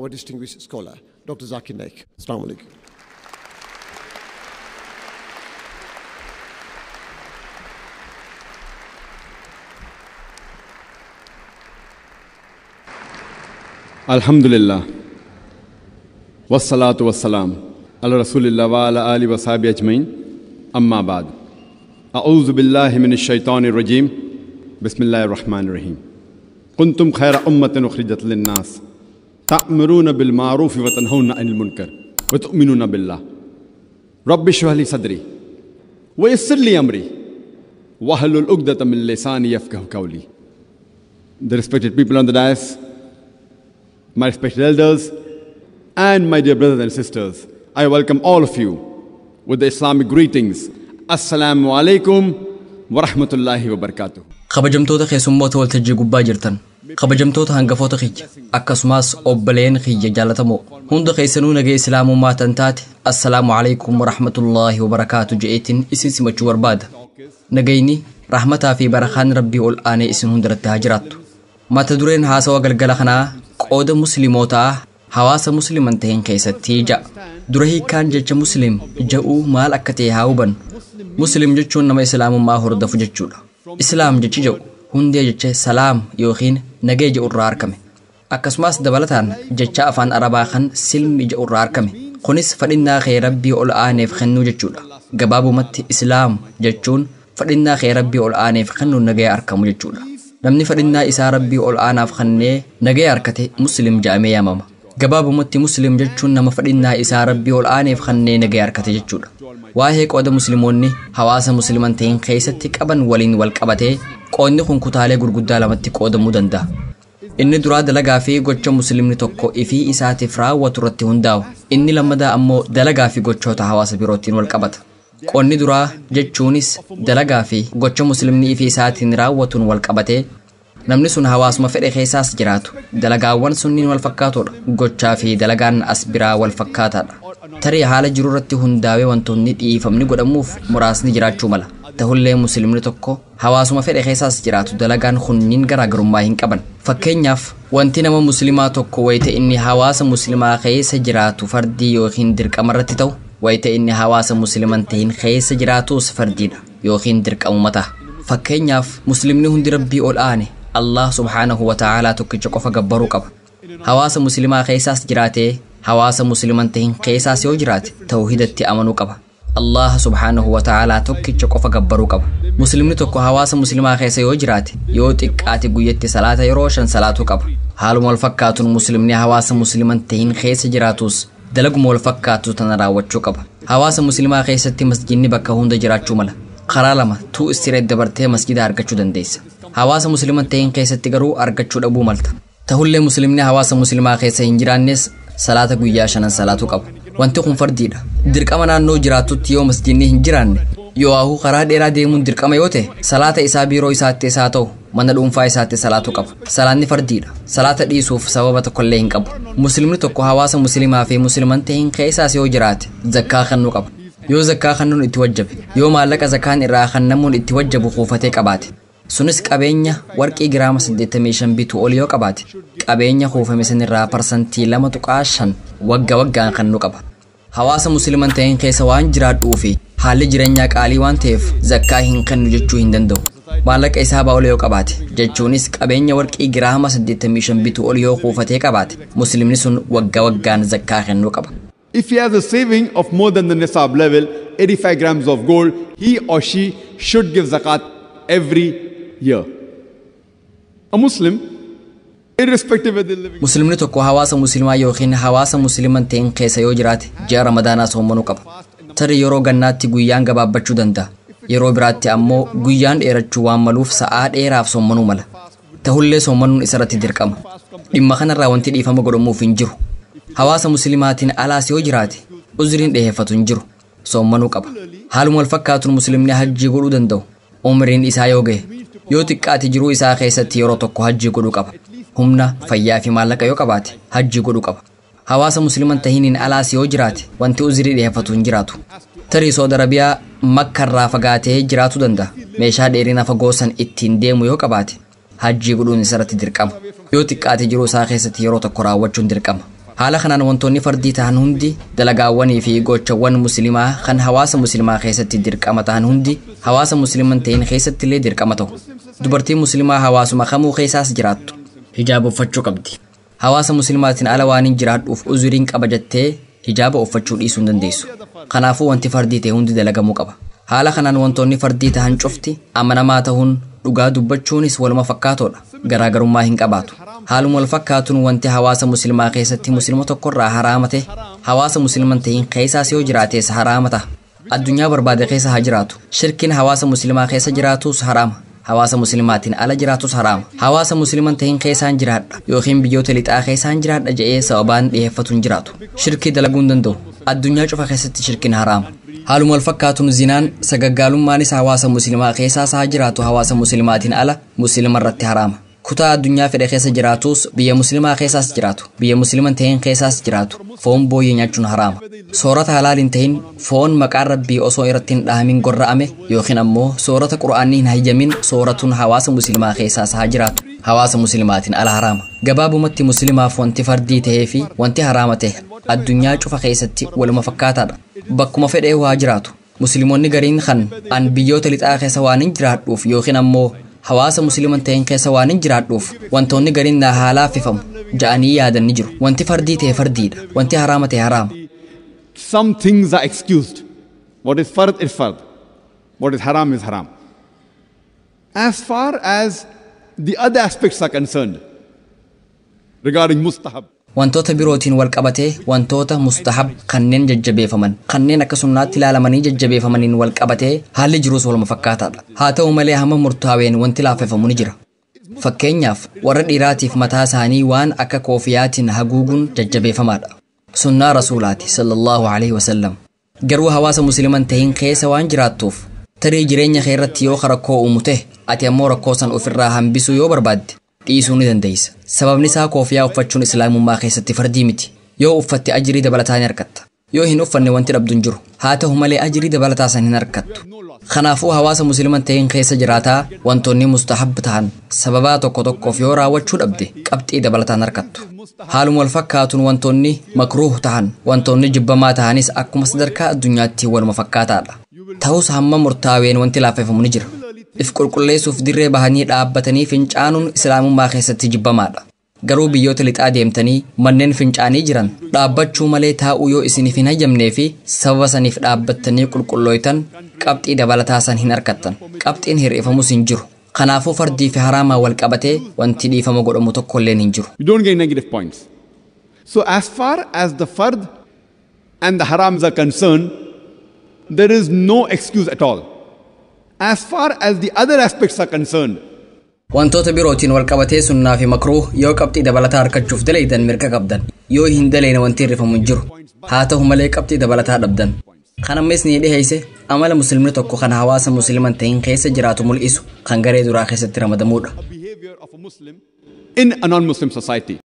our distinguished scholar, Dr. Zakir Naik. Assalamu alaikum. Alhamdulillah. Wassalatu wassalam ala Rasulillah wa ala alihi wa sahbihi ajmain. Amma ba'd. A'udhu billahi minash shaitanir rajeem. Bismillahir rahmanir rahim. Kuntum khayra ummatin ukhrijat lin-nas ta'muruna bil ma'ruf wa tanhauna 'anil munkar wa tu'minuna billah. Rabbi shrah li sadri wa yassir li amri wahlul 'uqdatam min lisani yafqahu qawli. The respected people on the dais, my respected elders, and my dear brothers and sisters, I welcome all of you with the Islamic greetings. Assalamu alaikum wa rahmatullahi wa barakatuh. Kabajamtoota keessummoota waltajjii gubbaa jirtan, kabajamtoota hangafoota kiyya, akkasumas obboleen kiyya jaalatamoo, hunda keessanuu nagee islaamummaa tan taate assalaamu alaikum wa rahmatullahi wa barakaatu je'eetiin isin simachuu barbaada. Nagayni rahmataa fi barakaan rabbii ol aanee isin hundarratti haa jiraattu. Mata dureen haasawa galgala kanaa qooda muslimootaa hawaasa musliman ta'een keessatti ja'a. Dura hiikkaan jecha muslim ja'uu maal akka ta'e haa hubannu. Muslim jechuun nama islaamummaa hordofu jechuudha. Islaam jechi jedhu hundee jecha salaam yookiin nagee jedhu irraa argame. Akkasumas dabalataan jecha afaan Arabaa kan silmi jedhu irraa argame. Kunis fadhinnaa kee rabbii ol aaneef kennuu jechuudha. Gabaabumatti islaam jechuun fadhinnaa kee rabbii ol aaneef kennuun nagee argamu jechuudha. Namni fadhinnaa isaa rabbii ol aanaaf kennee nagee argate muslim jedhamee yaamama. Gabaabumatti muslim jechuun nama fadhinnaa isaa rabbii ol aaneef kennee nagee argate jechuudha. Waa'ee qooda musliimoonni hawaasa musliman ta'een keessatti qaban waliin wal qabatee qoodni kun kutaalee gurguddaa lamatti qoodamuu danda'a. Inni duraa dalagaa fi gocha muslimni tokko ifii isaatiif raawwatu irratti hundaa'u. Inni lammadaa ammoo dalagaa fi gochoota hawaasa birootiin wal qabata. Qoodni duraa jechuunis dalagaa fi gocha muslimni ifii isaatiin raawwatuun wal qabatee namni sun hawaasuma fedhe keessaas jiraatu. Dalagaawwan sunniin wal fakkaatoodha. Gochaa fi dalagaan as biraa wal fakkaataadha. Tarii haala jiru irratti hundaa'ee wantoonni dhiifamni godhamuuf muraasni jiraachuu mala. Ta'ullee muslimni tokko hawaasuma fedhe keessaas jiraatu dalagaan kunniin garaagarummaa hin qaban. Fakkeenyaaf wanti nama muslimaa tokko wayita inni hawaasa muslimaa keessa jiraatu fardii yookiin dirqama irratti ta'u, wayita inni hawaasa musliman ta'in keessa jiraatus fardiidha yookiin dirqamuma ta'a. Fakkeenyaaf muslimni hundi rabbii ol aane Allah subhaanahu wa ta'aalaa tokkicha qofa gabbaruu qaba. Hawaasa muslimaa keessaas jiraatee hawaasa musliman ta'in keessaas yoo jiraate tawhidatti amanuu qaba. Allah subhaanahu wa ta'aalaa tokkicha qofa gabbaruu qaba. Muslimni tokko hawaasa muslimaa keessa yoo jiraate yoo xiqqaate guyyatti salaata yeroo 5 salaatuu qaba. Haaluma wal fakkaatuun muslimni hawaasa musliman ta'in keessa jiraatus dalaguma wal fakkaatu tana raawwachuu qaba. Hawaasa muslimaa keessatti masjidni bakka hunda jiraachuu mala. Karaa lama tuu istireet dabartee masjida argachuu dandeessa. Hawaasa musliman ta'in keessatti garuu argachuu dhabuu malta. Ta'ullee muslimni hawaasa muslimaa keessa hin jiraannes salaata guyyaa 5 salaatuu qaba. Wanti kun fardiidha. Dirqama naannoo jiraatutti yoo masjidni hin jiraanne yoo ahuu karaa dheeraa deemuun dirqama yoo ta'e salaata isaa biiroo isaatti isaa ta'u mana dhuunfaa isaatti salaatuu qaba. Salaanni fardiidha. Salaata dhiisuuf sababa tokkollee hin qabu. Muslimni tokko hawaasa muslimaa fi musliman ta'in keessaas yoo jiraate zakkaa kennuu qaba. Yoo zakkaa kennuun itti wajjabe, yoo maallaqa zakkaan irraa kennamuun itti wajjabu kuufatee qabaate, sunis qabeenya warqii giraama 85 bituu ol yoo qabaate, qabeenya kuufame sanirraa 2.5% wagga waggaan kennuu qaba. Hawaasa musliman ta'een keessa waan jiraadhuu fi haalli jireenyaa qaalii waan ta'eef zakkaa hin kennu jechuu hin danda'u. Maallaqa isaa baa'ol yoo qabaate, jechuunis qabeenya warqii giraama 85 bituu ol yoo kuufatee qabaate, muslimni sun wagga waggaan zakkaa kennuu qaba. If he has a saving of more than the nisab level, 85 grams of gold, he or she should give zakat every year. A Muslim, irrespective of the living... Muslimni tokko hawaasa muslimaa yookiin hawaasa musliman ta'in keessa yoo jiraate ji'a Ramadaanaa soommanuu qaba. Tarii yeroo gannaatti guyyaan gabaabbachuu danda'a. Yeroo biraatti ammoo guyyaan dheerachuu waan maluuf sa'aa dheeraaf soommanuu mala. Ta'ullee soommanuun isarratti dirqama. Dhimma kanarraa wanti dhiifama godhamuuf hin jiru. Hawaasa muslimaatiin alaas yoo jiraate uzriin dhiheeffatu hin jiru. Soommanuu qaba. Haaluma wal fakkaatuun muslimni hajjii godhuu danda'u. Umriin isaa yoo gahe yoo xiqqaate jiruu isaa keessatti yeroo tokko hajjii godhuu qaba. Humna, fayyaa fi maallaqa yoo qabaate hajjii godhuu qaba. Hawaasa musliman tahiniin alaas yoo jiraate wanti uzrii dhiheeffatu hin jiraatu. Tarii Saudi Arabiyaa Makkarraa fagaatee jiraachuu danda'a. Meeshaa dheerina fagoo san ittiin deemu yoo qabaate hajjii godhuun isarratti dirqama. Yoo xiqqaate jiruu isaa keessatti yeroo tokko raawwachuun dirqama. Haala kanaan wantoonni fardii tahan hundi, dalagaawwanii fi gochawwan musliimaa kan hawaasa musliimaa keessatti dirqama tahan hundi hawaasa musliiman ta'in keessatti illee dirqama ta'u. Dubartiin musliimaa hawaasuma kamuu keessaas jiraattu hijaaba uffachuu qabdi. Hawaasa musliimaatiin ala waan hin jiraadhuuf uzuriin qaba jettee hijaaba uffachuu dhiisuu hin dandeessu. Kanaafuu wanti fardii ta'e hundi dalagamuu qaba. Haala kanaan wantoonni fardii tahan cufti amanamaa tahuun, dhugaa dubbachuunis waluma fakkaatoodha. Garaagarummaa hin qabaatu. Haaluma wal fakkaatuun wanti hawaasa musliimaa keessatti musliima tokkorraa haraama ta'e hawaasa musliiman ta'in keessaas yoo jiraates haraama ta'a. Addunyaa barbaade keessa haa jiraatu. Shirkiin hawaasa musliimaa keessa jiraatus haraama. Hawaasa muslimaatiin ala jiraatus haraama. Hawaasa musliiman ta'in keessaan jiraadha yookiin biyyoota lixaa keessaan jiraadha je'ee sababaan dhiyeeffatu hin jiraatu. Shirkii dalaguu hin danda'u. Addunyaa cufa keessatti shirkiin haraama. Haaluma wal fakkaatuun zinaan, sagaggaalummaanis hawaasa musliimaa keessaas haa jiraatu hawaasa muslimaatiin ala musliima irratti haraama. Kutaa addunyaa fedhe keessa jiraatus, biyya musliimaa keessaas jiraatu, biyya musliiman ta'in keessaas jiraatu, foon booyyee nyaachuun haraama. Soorata halaal hin ta'in, foon maqaan rabbii osoo irratti hin dhahamin gorra'ame yookiin ammoo soorata qura'aanni hin hayyamin sooratuun hawaasa musliimaa keessaas haa jiraatu hawaasa muslimaatiin ala haraama. Gabaabumatti musliimaaf wanti fardii ta'ee fi wanti haraama ta'e addunyaa cufa keessatti waluma fakkaataadha. Bakkuma fedhee haa jiraatu. Musliimonni gariin kan an biyyoota lixaa keessa waan hin jiraadhuuf yookiin ammoo hawaasa musliiman ta'in keessa waan hin jiraadhuuf wantoonni gariin naa haa laaffifamu ja'anii yaadan ni jiru. Wanti fardii ta'e fardiidha. Wanti haraama ta'e haraama. Some things are excused. What is fard is fard. What is haram is haram. As far as the other aspects are concerned, regarding mustahab, Wantoota birootiin wal qabatee, wantoota mustahab kanneen jajjabeeffaman, kanneen akka sunnaatti ilaalamanii jajjabeeffamaniin wal qabatee haalli jiruus waluma fakkaataadha. Haa ta'u malee hamma murtaaween wanti laaffeffamu ni jira. Fakkeenyaaf, warra dhiiraatiif mataa isaanii waan akka koofiyaatiin haguuguun jajjabeeffamaadha. Sunnaa rasuulaati sallallahu alaihi wasallam. Garuu hawaasa musliiman tahin keessa waan jiraattuuf, tarii jireenya kee irratti yoo rakkoo uumu ta'e, ati ammoo rakkoo san ofirraa hambisuu yoo barbaadde dhiisuu ni dandeessa. Sababni isaa koofiyaa uffachuun islaamummaa keessatti fardii miti. Yoo uffatte ajirii dabalataa ni argatta. Yoo hin uffanne wanti dhabdu hin jiru. Haa ta'u malee ajirii dabalataa san hin argattu. Kanaafuu hawaasa musliiman ta'in keessa jiraataa wantoonni mustahab ta'an sababaa tokko tokkoof yoo raawwachuu dhabde qabxii dabalataan argattu. Haaluma wal fakkaatuun wantoonni makruuh ta'an, wantoonni jibbamaa ta'anis akkuma sadarkaa addunyaatti waluma fakkaataadha. Ta'us hamma murtaaween wanti laaffeffamu ni jira. If qulqulleessuuf dirree bahanii dhaabbatanii fincaanuun islaamummaa keessatti jibbamaadha. Garuu biyyoota lixaa deemtanii manneen fincaanii jiran dhaabbachuu malee taa'uu yoo isiniif hin hayyamnee fi sababa saniif dhaabbattanii qulqullooytan, qabxii dabalataa san hin argattan. Qabxiin hir'ifamus hin jiru. Kanaafuu fardii fi haraamaa wal qabatee wanti dhiifama godhamu tokkolleen hin jiru. You don't get negative points. So as far as the fard and the harams are concerned, there is no excuse at all. As far as the other aspects are concerned, Wantoota birootiin wal qabatee sunnaa fi makruuh yoo qabxii dabalataa argachuuf dalaydan mirga qabdan. Yoo hin dalayne wanti hir'ifamu hin jiru. Haa ta'u malee qabxii dabalataa dhabdan. Kan ammas ni dhiheesse amala musliimni tokko kan hawaasa musliiman ta'in keessa jiraatu mul'isu kan garee duraa keessatti ramadamuudha. Behavior of a Muslim in a non-Muslim society.